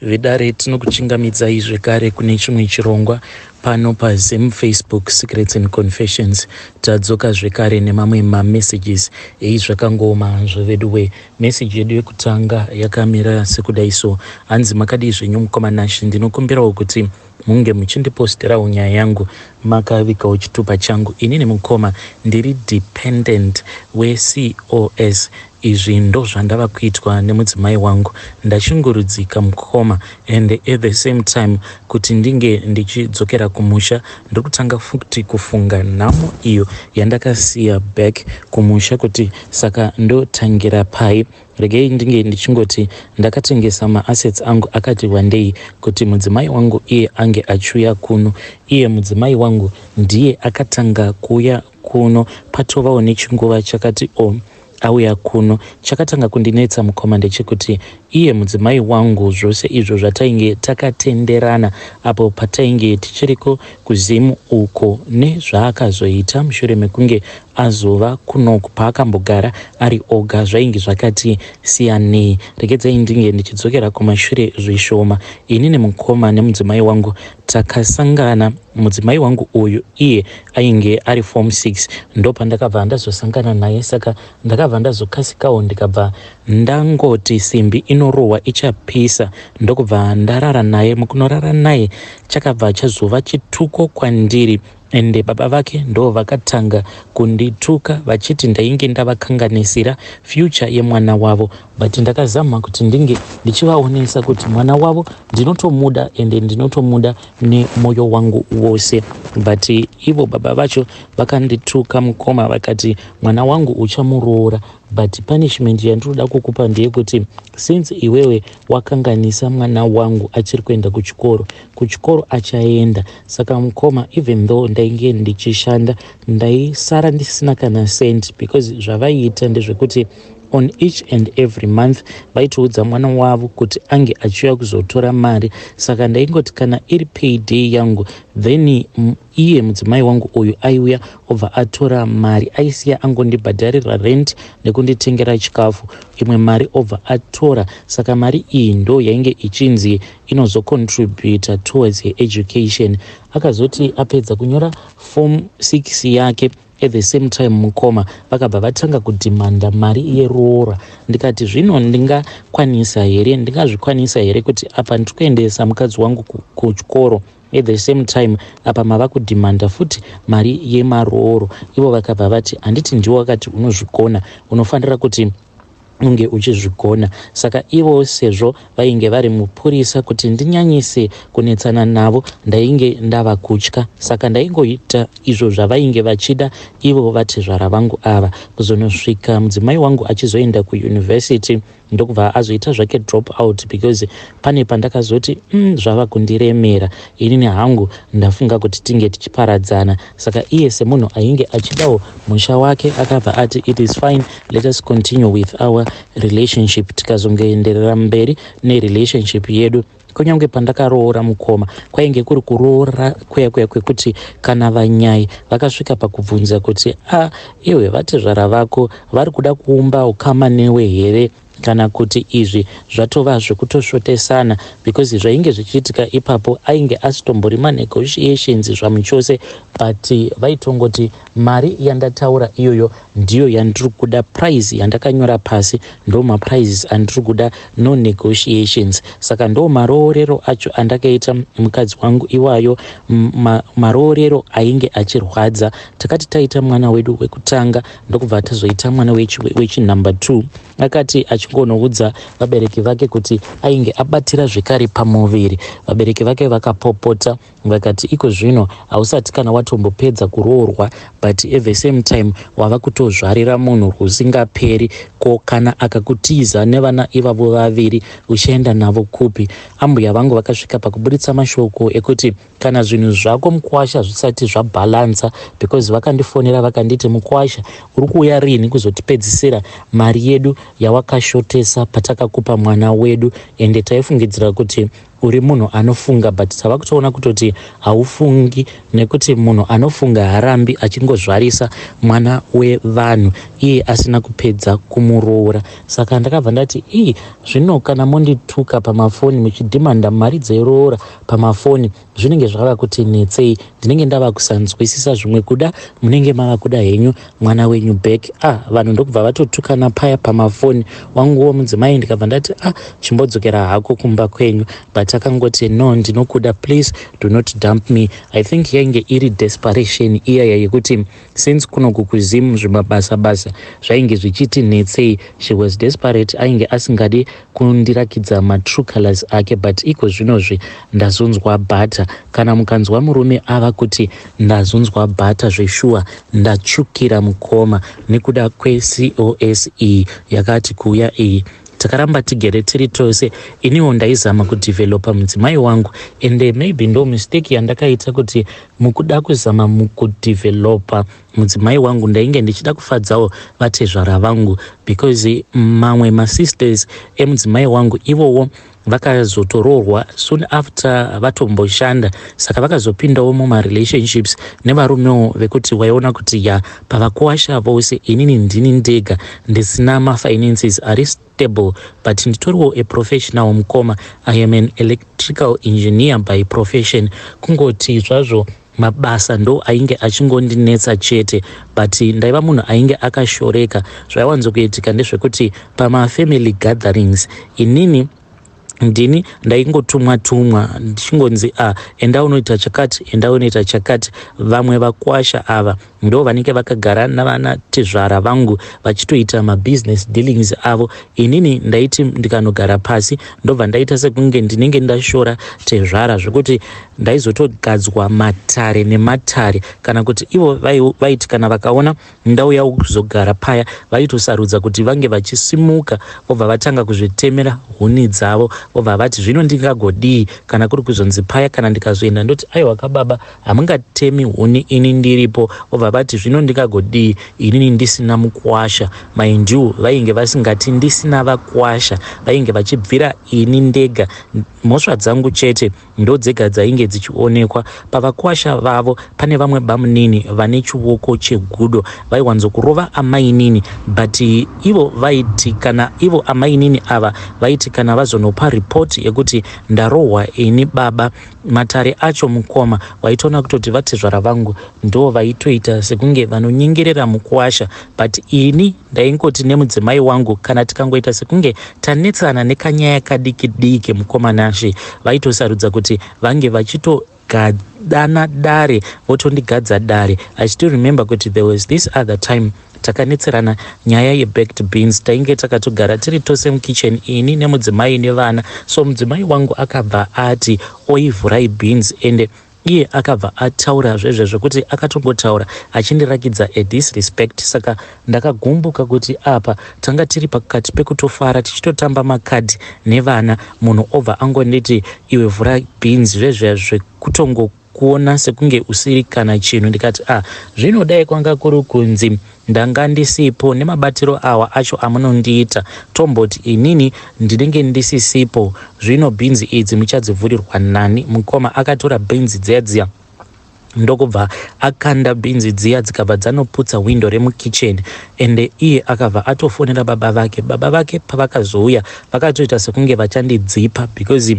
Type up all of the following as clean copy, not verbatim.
Vedare tinokuchingamidzai zvekare kune chimwe chirongwa pano paZim Facebook Secrets and Confessions. Tadzoka zvekare nemamwe mamessages ei zvakangooma hazvo veduwe. Message yedu yekutanga yakamira sekudai so. Hanzi makadii zvenyu mukoma Nash, ndinokumbirawo kuti munge muchindiposterawo nyaya yangu makavigawo chitupa changu. Inini mukoma ndiri dependent weCOS Izvi ndozvandava kuitwa nemudzimai wangu. Ndashungurudzika mukoma and at the same time kuti ndinge ndichidzokera kumusha ndiri kutanga futi kufunga nhamo iyo yandakasiya back kumusha kuti saka ndotangira pai. Regei ndinge ndichingoti ndakatengesa maassets angu akati wandei kuti mudzimai wangu iye ange achiuya kuno. Iye mudzimai wangu ndiye akatanga kuuya kuno patovawo nechinguva chakati o oh, auya kuno. Chakatanga kundinetsa mukoma ndechekuti iye mudzimai wangu zvose izvo zvatainge takatenderana apo patainge tichiriko kuZim uko nezvaakazoita mushure mekunge azova kunoku paakambogara ari oga zvainge zvakati siyanei. Regedzai ndinge ndichidzokera kumashure zvishoma. Inini mukoma nemudzimai wangu takasangana mudzimai wangu uyu iye ainge ari form 6 ndopandakabva ndazosangana naye saka ndakabva ndazokasikawo ndikabva ndangoti simbi inorohwa ichapisa ndokubva ndarara naye mukunorara naye chakabva chazova chituko kwandiri ende baba vake ndo vakatanga kundituka vachiti ndainge ndavakanganisira future yemwana wavo but ndakazama kuti ndinge ndichivaonesa kuti mwana wavo ndinotomuda ende ndinotomuda nemoyo wangu wose but ivo baba vacho vakandituka mukoma vakati mwana wangu uchamuroora but punishment yandinoda kukupa ndeyekuti since iwewe wakanganisa mwana wangu achiri kuenda kuchikoro kuchikoro achaenda saka mukoma even though ndainge ndichishanda ndaisara ndisina kana cent because zvavaiita ndezvekuti on each and every month vaitoudza mwana wavo kuti ange achiuya kuzotora mari saka ndaingoti kana iri payday yangu then iye mudzimai wangu uyu aiuya obva atora mari aisiya angondibhadharira rent nekunditengera chikafu imwe mari obva atora saka mari iyi ndo yainge ichinzi inozocontributa towards her education akazoti apedza kunyora form 6 yake at the same time mukoma vakabva vatanga kudhimanda mari yeroora ndikati zvino ndingakwanisa here ndingazvikwanisa here kuti apa ndiri kuendesa mukadzi wangu kuchikoro at the same time apa mava kudhimanda futi mari yemarooro ivo vakabva vati handiti ndiwo wakati unozvikona unofanira kuti unge uchizvigona saka ivo sezvo vainge vari mupurisa kuti ndinyanyise kunetsana navo ndainge ndava kutya saka ndaingoita izvo zvavainge vachida ivo vatezvara vangu ava kuzonosvika mudzimai wangu achizoenda kuyunivhesiti ndokubva azoita zvake drop out because pane pandakazoti zvava kundiremera inini hangu ndafunga kuti tinge tichiparadzana saka iye semunhu ainge achidawo musha wake akabva ati it is fine let us continue with our relationship tikazongoenderera mberi nerelationship yedu kunyange pandakaroora mukoma kwainge kuri kuroora kuya kuya kwekuti kana vanyai vakasvika pakubvunza kuti a ah, iwe vatezvara vako vari kuda kuumba ukama newe here kana kuti izvi zvatova zvekutosvotesana because zvainge zvichiitika ipapo ainge asitombori manegotiations zvamuchose but vaitongoti mari yandataura iyoyo ndiyo yandiri kuda price yandakanyora pasi ndo maprices andiri kuda no negotiations saka ndo maroorero acho andakaita mukadzi wangu iwayo maroorero ainge achirwadza takati taita mwana wedu wekutanga ndokubva tazoita mwana wechinumber wechi 2 akati achingonoudza vabereki vake kuti ainge abatira zvekare pamuviri vabereki vake vakapopota vakati iko zvino hausati kana watombopedza kuroorwa but at the same time wava kutozvarira munhu rwusingaperi ko kana akakutiza nevana ivavo vaviri uchienda navo kupi ambuya vangu vakasvika pakuburitsa mashoko ekuti kana zvinhu zvako mukwasha zvisati zvabhalansa because vakandifonera vakanditi mukwasha uri kuuya rini kuzotipedzisira mari yedu yawakashotesa patakakupa mwana wedu ende taifungidzira kuti Uri munhu anofunga, but tava kutoona kutoti haufungi, nekuti munhu anofunga harambi achingozvarisa mwana wevanhu iye asina kupedza kumuroora. Saka ndakabva ndati, "Ii, zvino kana mondituka pamafoni muchidhimanda mari dzeroora pamafoni, zvinenge zvava kuti netsei. Ndinenge ndava kusanzwisisa zvimwe. Kuda munenge mava kuda henyu mwana wenyu back." Ah, vanhu ndokubva vatotukana paya pamafoni. Wanguwo mudzimai ndikabva ndati, "Ah, chimbodzokera hako kumba kwenyu." But akangoti, "No, ndinokuda. Please do not dump me." I think yainge iri desperation iyaya yekuti since kunoku kuZim zvimabasa basa zvainge zvichiti netsei, she was desperate. Ainge asingadi kundirakidza matrue colors ake. But iko zvinozvi ndazonzwa bhata. Kana mukanzwa murume ava kuti ndazonzwa bhata, zveshuwa ndatsvukira mukoma, nekuda kweCOS iyi yakati kuuya iyi. Takaramba tigere tiri tose. Iniwo ndaizama kudhivhelopa mudzimai wangu, ende maybe ndo mistake yandakaita, kuti mukuda kuzama mukudhivhelopa mudzimai wangu, ndainge ndichida kufadzawo vatezvara vangu, because mamwe masisters emudzimai wangu ivowo vakazotoroorwa soon after vatomboshanda. Saka vakazopindawo mumarelationships nevarumewo vekuti waiona kuti ya, pavakuwasha vose inini ndini ndega ndisina mafinances ari stable. But nditoriwo a professional, mukoma. I am an electrical engineer by profession. Kungoti zvazvo mabasa ndo ainge achingondinetsa chete, but ndaiva munhu ainge akashoreka. Zvaiwanzokuitika ndezvekuti pamafamily gatherings inini ndini ndaingotumwa tumwa, ndichingonzi, "A ah, enda unoita chakati, enda unoita chakati." Vamwe vakwasha ava ndo vanenge vakagara navana tezvara vangu vachitoita mabusiness dealings avo. Inini ndaiti ndikanogara pasi, ndobva ndaita sekunge ndinenge ndashora tezvara, zvekuti ndaizotogadzwa matare nematare. Kana kuti ivo vaiti kana vakaona ndauya kuzogara paya, vaitosarudza kuti vange vachisimuka, vobva vatanga kuzvitemera huni dzavo, vobva vati, "Zvino ndingagodii?" Kana kuri kuzonzi paya, kana ndikazoenda ndoti, "Aiwa kababa, hamungatemi huni ini ndiripo," vobva vati, "Zvino ndingagodii inini ndisina mukwasha?" Mind you, vainge vasingati ndisina vakwasha, vainge vachibvira ini ndega. Mhosva dzangu chete ndo dzega dzainge dzichionekwa pavakwasha vavo. Pane vamwe bamunini vane chioko chegudo, vaiwanzokurova amainini. But ivo vaiti kana ivo amainini ava vaiti kana vazonopa ripoti yekuti ndarohwa ini baba, matare acho, mukoma, waitoona kutoti vatezvara vangu ndo vaitoita sekunge vanonyengerera mukwasha. But ini ndaingoti nemudzimai wangu kana tikangoita sekunge tanetsana nekanyaya kadiki diki, mukoma Nashe, vaitosarudza kuti vange vachitogadana dare, votondigadza dare. I still remember kuti there was this other time takanetserana nyaya yebaked beans. Tainge takatogara tiri tose mukitchen, ini nemudzimai nevana. So mudzimai wangu akabva ati, "Oivhurai beans." Ende iye akabva ataura zvezve zvekuti akatongotaura achindirakidza a disrespect. Saka ndakagumbuka kuti apa tanga tiri pakati pekutofara, tichitotamba makadhi nevana, munhu obva angonditi, "Iwe, vhura beans," zvezve zvekutongo kuona sekunge usiri kana chinhu. Ndikati, "Ah, zvinodai kwanga kuri kunzi ndanga ndisipo nemabatiro awa acho amunondiita, tomboti inini ndinenge ndisisipo, zvino bhinzi idzi muchadzivhurirwa nani?" Mukoma, akatora bhinzi dziya dziya, ndokubva akanda bhinzi dziya, dzikabva dzanoputsa windo remukicheni. Ende iye akabva atofonera baba vake. Baba vake pavakazouya, vakatoita sekunge vachandidzipa, because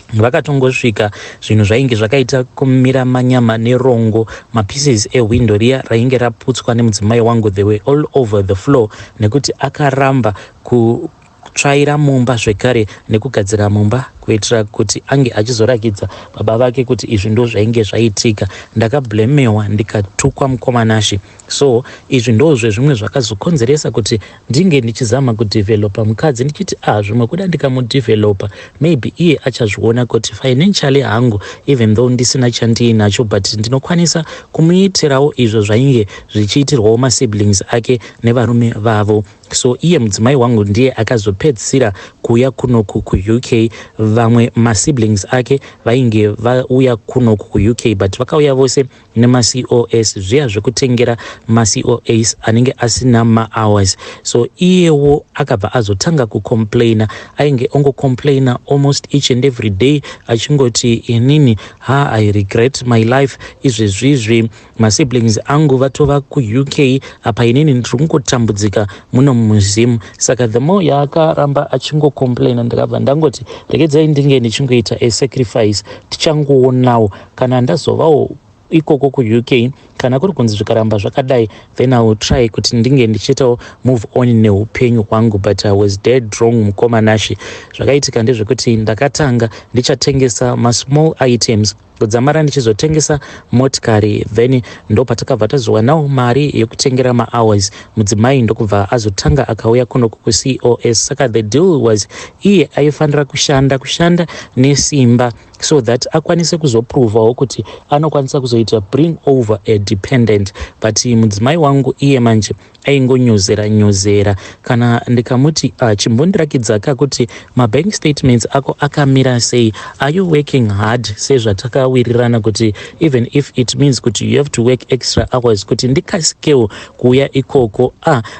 vakatongosvika zvinhu zvainge zvakaita kumira manyama nerongo. Mapieces ehwindo riya rainge raputswa nemudzimai wangu, they were all over the floor, nekuti akaramba kutsvaira mumba zvekare nekugadzira mumba, kuitira kuti ange achizorakidza baba vake kuti izvi ndo zvainge zvaitika. Ndakablemewa, ndikatukwa, mukoma Nashe. So izvi ndo zvezvimwe zvakazokonzeresa kuti ndinge ndichizama kudhivhelopa mukadzi, ndichiti, "Ah, zvimwe kuda ndikamudhivhelopa, maybe iye achazviona kuti financially hangu, even though ndisina chandiinacho, but ndinokwanisa kumuitirawo izvo zvainge zvichiitirwawo masiblings ake nevarume vavo." So iye mudzimai wangu ndiye akazopedzisira kuuya kunoku kuUK. Vamwe masiblings ake vainge vauya kunoku kuUK, but vakauya vose nemaCOS, zviya zvekutengera maCOS anenge asina mahours. So iyewo akabva azotanga kucomplaina. Ainge ongocomplaina almost each and every day, achingoti, "Inini ha, I regret my life. Izvezvizvi masiblings angu vatova kuUK, apa inini ndiri kungotambudzika muno muZim." Saka the more yaakaramba achingocomplaina, ndakabva ndangoti regedzai ndinge ndichingoita a sacrifice. Tichangoonawo kana ndazovawo ikoko kuUK. Kana kuri kunzi zvikaramba zvakadai, then I will try kuti ndinge ndichiitawo move on neupenyu hwangu. But I was dead wrong, mukoma Nashe. Zvakaitika ndezvekuti ndakatanga ndichatengesa masmall items, kudzamara ndichizotengesa motikari. Then ndo patakabva tazowanawo mari yekutengera mahours. Mudzimai ndokubva azotanga akauya kunoku kuCOS. Saka the deal was, iye aifanira kushanda nesimba so that akwanise kuzoprovawo kuti anokwanisa kuzoita bring over a dependent. But mudzimai wangu iye manje aingonyozera nyozera. Kana ndikamuti, "Chimbondirakidza ka kuti mabank statements ako akamira sei? Are you working hard sezvatakawirirana kuti even if it means kuti you have to work extra hours kuti ndikasikewo kuuya ikoko?"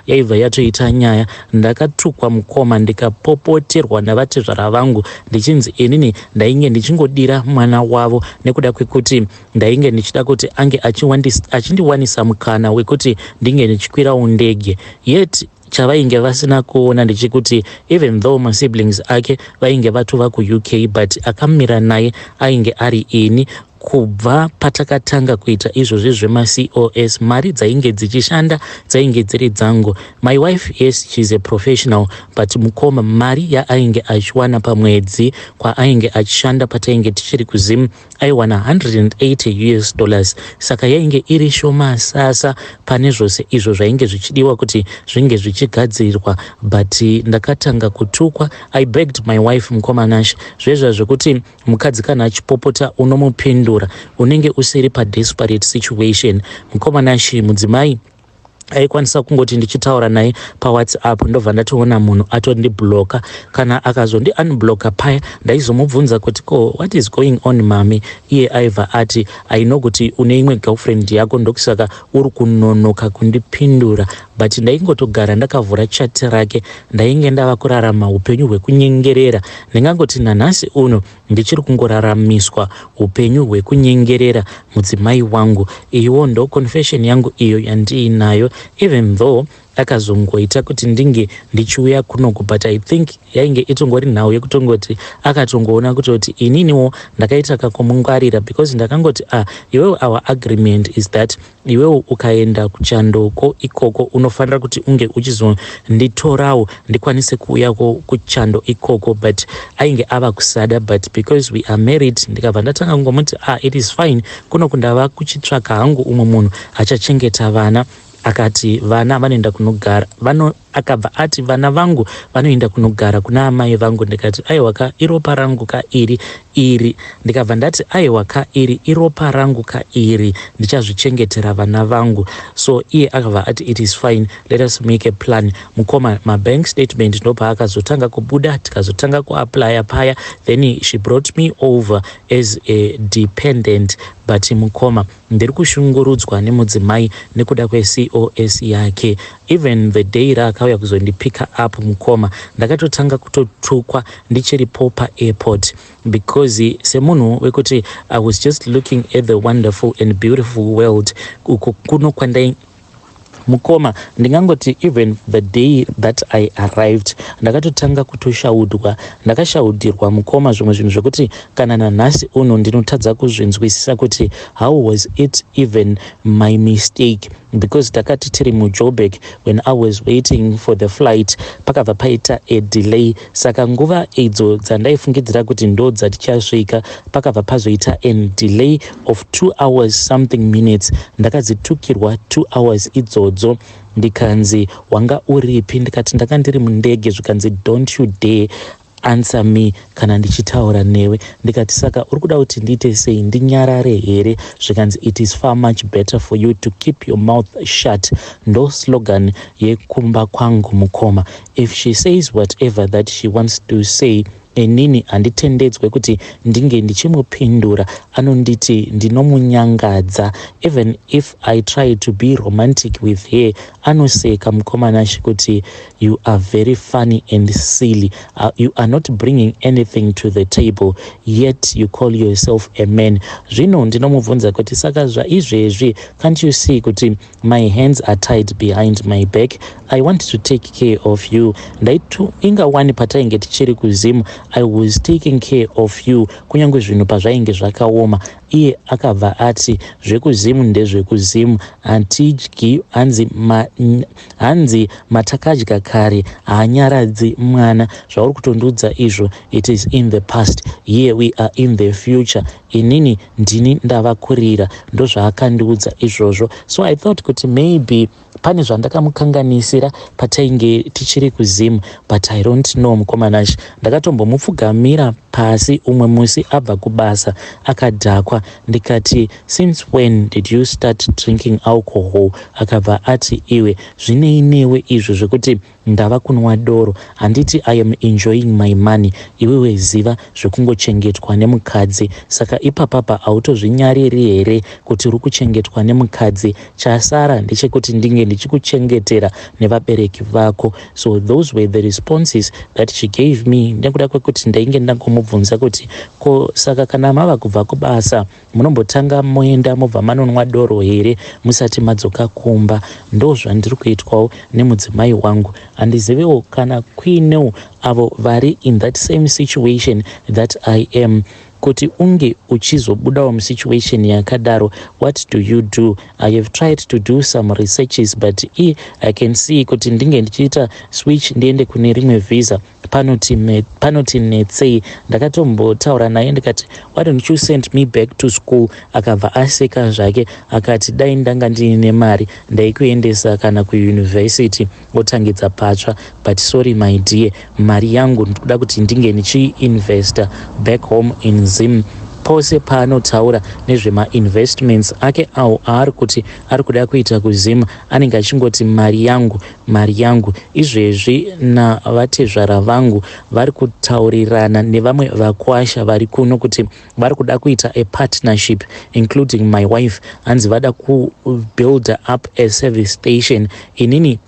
Yaibva yatoita nyaya. Ndakatukwa, mukoma, ndikapopoterwa navatezvara vangu, ndichinzi inini ndainge ndichingodira mwana wavo nekuda kwekuti ndainge ndichida kuti ange achindiwanisa mukana wekuti ndinge ndichikwirawo ndege. Yet chavainge vasina kuona ndechekuti even though masiblings ake vainge vatova kuUK, but akamira naye ainge ari ini. Kubva patakatanga kuita izvozvi zvemaCOS, mari dzainge dzichishanda dzainge dziri dzangu. My wife, yes, she's a professional, but mukoma, mari yaainge achiwana pamwedzi kwaainge achishanda patainge tichiri kuZim, aiwana $180 US. Saka yainge iri shoma sasa pane zvose izvo zvainge zvichidiwa kuti zvinge zvichigadzirwa. But ndakatanga kutukwa. I begged my wife, mukoma Nashe. Zvezva zvekuti mukadzi kana achipopota unomupindura, unenge usiri padesperate situation, mukoma Nashe. Mudzimai aikwanisa kungoti ndichitaura naye paWhatsApp, ndobva ndatoona munhu atondibloka. Kana akazondi unblocka paya, ndaizomubvunza kuti, "Ko, what is going on, mami?" Iye aibva ati, "Aino kuti une imwe girlfriend yako, ndokusaka uri kunonoka kundipindura." But ndaingotogara ndakavhura chat rake. Ndainge ndava kurarama upenyu hwekunyengerera. Ndingangoti nanhasi uno ndichiri kungoraramiswa upenyu hwekunyengerera mudzimai wangu. Iyiwo ndo confession yangu iyo yandiinayo. Even though akazongoita kuti ndinge ndichiuya kunoku, but I think yainge itongori nhau yekutongoti akatongoona kutoti ininiwo ndakaita kakumungwarira, because ndakangoti, "Ah, iwewo, our agreement is that iwewo ukaenda kuchandoko ikoko, unofanira kuti unge uchizonditorawo ndikwanise kuuyako kuchando ikoko." But ainge ava kusada. But because we are married, ndikabva ndatanga kungomuti, "Ah, it is fine. Kunoku ndava kuchitsvaka hangu umwe munhu achachengeta vana." Akati vana vanoenda kunogara vano, akabva ati vana vangu vanoenda kunogara kuna amai vangu. Ndikati, "Aiwa ka, iropa rangu ka iri iri." Ndikabva ndati, "Aiwa ka, iri iropa rangu ka iri, ndichazvichengetera vana vangu." So iye akabva ati, "It is fine, let us make a plan." Mukoma, mabank statement ndopaakazotanga kubuda, tikazotanga kuaplya paya. Then she brought me over as a dependent. But mukoma, ndiri kushungurudzwa nemudzimai nekuda kweCOS yake. Even the day raakauya kuzondipicka up, mukoma, ndakatotanga kutotukwa ndichiripo paairport, because semunhu wekuti I was just looking at the wonderful and beautiful world uko kuno kwandai. Mukoma, ndingangoti even the day that I arrived, ndakatotanga kutoshaudwa. Ndakashaudirwa, mukoma, zvimwe zvinhu zvekuti kana nanhasi uno ndinotadza kuzvinzwisisa kuti how was it even my mistake? Because takati tiri muJoburg, when I was waiting for the flight, pakabva paita a delay. Saka nguva idzo dzandaifungidzira kuti ndo dzatichasvika, pakabva pazoita a delay of 2 hours something minutes. Ndakadzitukirwa 2 hours idzodzo, ndikanzi, "Wanga uripi?" Ndikati, "Ndanga ndiri mundege." Zvikanzi, "Don't you dare answer me kana ndichitaura newe." Ndikati, "Saka uri kuda kuti ndiite sei? Ndinyarare here?" Zvikanzi, "It is far much better for you to keep your mouth shut." Ndo slogan yekumba kwangu, mukoma. If she says whatever that she wants to say, Inini handitendedzwe kuti ndinge ndichimupindura, anonditi ndinomunyangadza. Even if I try to be romantic with her, anoseka mukoma Nash kuti you are very funny and silly. You are not bringing anything to the table, yet you call yourself a man. Zvino ndinomubvunza kuti saka zvaizvezvi, can't you see kuti my hands are tied behind my back? I want to take care of you. Ndaitu inga wani patainge tichiri kuZimu, I was taking care of you, kunyange zvinhu pazvainge zvakaoma. Iye akabva ati zvekuZimu ndezvekuZimu, hatidyi. Hanzi, hanzi matakadya kare haanyaradzi mwana. Zvauri kutondiudza izvo, it is in the past. Here we are in the future. Inini ndini ndavakurira. Ndozvaakandiudza izvozvo. So I thought kuti maybe pane zvandakamukanganisira patainge tichiri kuZimu, but I don't know, mukoma Nash. Ndakatombomupfugamira pasi umwe musi abva kubasa akadhakwa, ndikati, "Since when did you start drinking alcohol?" Akabva ati, "Iwe, zvinei newe izvo zvekuti ndava kunwa doro? Handiti I am enjoying my money? Iwewe ziva zvekungochengetwa nemukadzi. Saka ipapapa hautozvinyariri here kuti uri kuchengetwa nemukadzi? Chasara ndechekuti ndinge ndichikuchengetera nevabereki vako." So those were the responses that she gave me, nekuda kwekuti ndainge ndangomubvunza kuti ko saka kana mava kubva kubasa, munombotanga moenda mobva manonwa doro here musati madzoka kumba? Ndo zvandiri kuitwawo nemudzimai wangu. Handiziviwo kana kuinewo avo vari in that same situation that I am. Kuti unge uchizobudawo musituation yakadaro, what do you do? I have tried to do some researches, but I can see kuti ndinge ndichiita switch ndiende kune rimwe visa panoti netsei. Ndakatombotaura naye ndikati, "Why don't you send me back to school?" Akabva aseka zvake akati, "Dai ndanga ndiine mari, ndaikuendesa kana kuuniversity otangidza patsva, but sorry my dear, mari yangu ndikuda kuti ndinge ndichiinvesta back home in Zim." Pose paanotaura nezvemainvestments ake awo aari kuti ari kuda kuita kuZim, anenge achingoti, "Mari yangu, mari yangu." Izvezvi navatezvara vangu vari kutaurirana nevamwe vakwasha vari kuno kuti vari kuda kuita a partnership, including my wife. Hanzi vada kubuild up a service station. Inini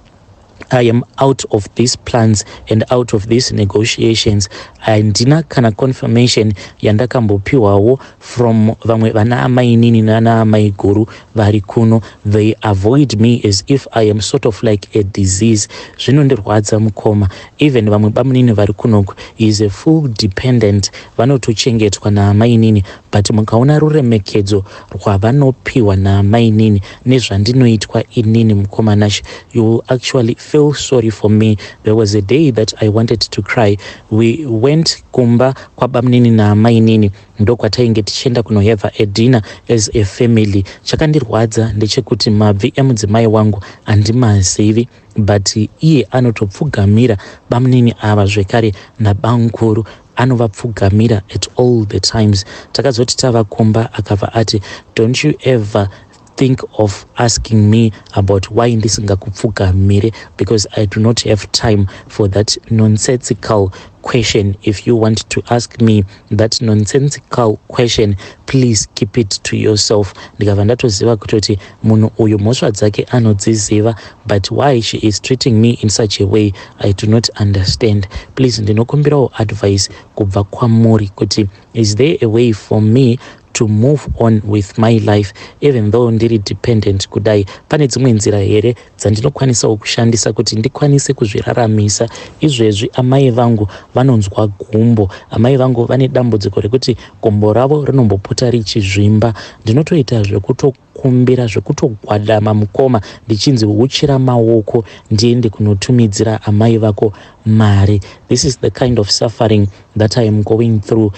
I am out of these plans and out of these negotiations. Handina kana confirmation yandakambopiwawo from vamwe vana amainini nana amai guru vari kuno. They avoid me as if I am sort of like a disease. Zvinondirwadza, mukoma. Even vamwe bamunini vari kunoku is a full dependent, vanotochengetwa naamainini, but mukaona ruremekedzo rwavanopiwa naamainini nezvandinoitwa inini, mukoma Nash, you will actually feel sorry for me. There was a day that I wanted to cry. We went kumba kwabamunini naamainini, ndokwatainge tichienda kunohave a dinner as a family. Chakandirwadza ndechekuti mabvi emudzimai wangu handimazivi, but iye anotopfugamira bamunini ava zvekare nabankuru, anovapfugamira at all the times. Takazoti tava kumba, akabva ati, "Don't you ever think of asking me about why ndisingakupfugamire, because I do not have time for that nonsensical question. If you want to ask me that nonsensical question, please keep it to yourself." Ndikabva ndatoziva kutoti munhu uyu mhosva dzake anodziziva, but why she is treating me in such a way, I do not understand. Please, ndinokumbirawo advice kubva kwamuri kuti is there a way for me to move on with my life even though ndiri dependent kudai? Pane dzimwe nzira here dzandinokwanisawo kushandisa kuti ndikwanise kuzviraramisa? Izvezvi amai vangu vanonzwa gumbo. Amai vangu vane dambudziko rekuti gumbo ravo rinombopota richizvimba. Ndinotoita zvekutokumbira, zvekutogwadama, mukoma, ndichinzi, "Uchira maoko ndiende kunotumidzira amai vako mari." This is the kind of suffering that I am going through.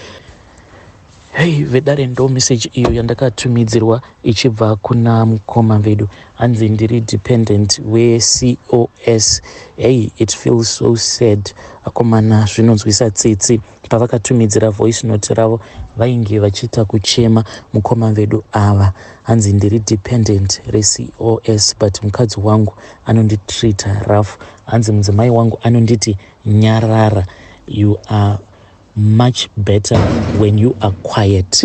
Hei vedare, ndo message iyo yandakatumidzirwa ichibva kuna mukoma vedu. Hanzi ndiri dependent weCOS. Hey, it feels so sad, akomana, zvinonzwisa tsitsi. Pavakatumidzira voice note ravo, vainge vachiita kuchema mukoma vedu ava. Hanzi ndiri dependent reCOS, but mukadzi wangu anonditreata rough. Hanzi mudzimai wangu anonditi, "Nyarara, you are much better when you are quiet.